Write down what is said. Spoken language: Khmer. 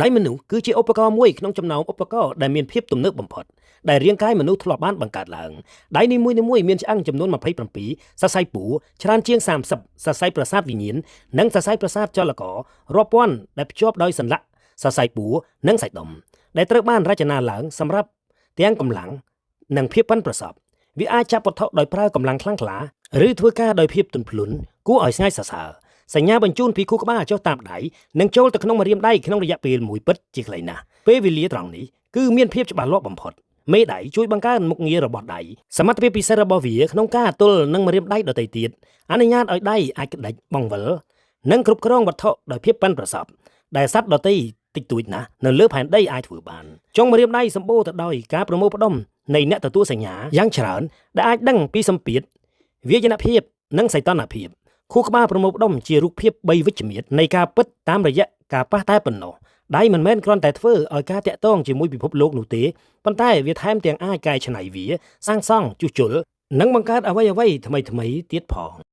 ដៃមនុស្សគឺជាឧបករណ៍មួយក្នុងចំណោមឧបករណ៍ដែលមានភាពទំនើបបំផុតដែលរាងកាយមនុស្សធ្លាប់បានបង្កើតឡើងដៃនីមួយៗមានឆ្អឹងចំនួន27សរសៃពួរច្រើនជាង30សរសៃប្រសាទវិញ្ញាណនិងសរសៃប្រសាទចលកររាប់ពាន់ដែលភ្ជាប់ដោយសន្លាក់សរសៃពួរនិងសាច់ដុំដែលត្រូវបានរចនាឡើងសម្រាប់ទាំងកម្លាំងនិងភាពប៉ិនប្រសប់វាអាចចាប់វត្ថុដោយប្រើកម្លាំងខ្លាំងក្លាឬធ្វើការដោយភាពទន់ភ្លន់គួរឲ្យស្ងើចសរសើរ សញ្ញាបញ្ជូនពីខួរក្បាលចុះតាមដៃនិងចូលទៅក្នុងម្រាមដៃក្នុងរយៈពេលមួយពិតជាខ្លីណាស់ពេលវេលាត្រង់នេះគឺមានភាពច្បាស់លាស់បំផុតមេដៃជួយបង្កើនមុខងាររបស់ដៃសមត្ថភាពពិសេសរបស់វាក្នុងការទល់នឹងម្រាមដៃដទៃទៀតអនុញ្ញាតឲ្យដៃអាចក្តិចបង្វិលនិងគ្រប់គ្រងវត្ថុដោយភាពប៉ិនប្រសប់ដែលសត្វដទៃតិចតួចណាស់នៅលើផែនដីអាចធ្វើបានចុងម្រាមដៃសម្បូរទៅដោយការប្រមូលផ្ដុំនៃអ្នកទទួលសញ្ញាយ៉ាងច្រើនដែលអាចដឹងពីសម្ពាធវាយនភាពនិងសីតុណ្ហភាព ខួរក្បាលប្រមូលផ្ដុំជារូបភាពបីវិជ្ជមាននៃការពិតតាមរយៈការប៉ះតែប៉ុណ្ណោះដៃមិនមែនគ្រាន់តែធ្វើឲ្យការតាក់ទងជាមួយពិភពលោកនោះទេប៉ុន្តែវាថែមទាំងអាចកែច្នៃវាសាងសង់ជួសជុលនិងបង្កើតអ្វីៗថ្មីៗទៀតផង។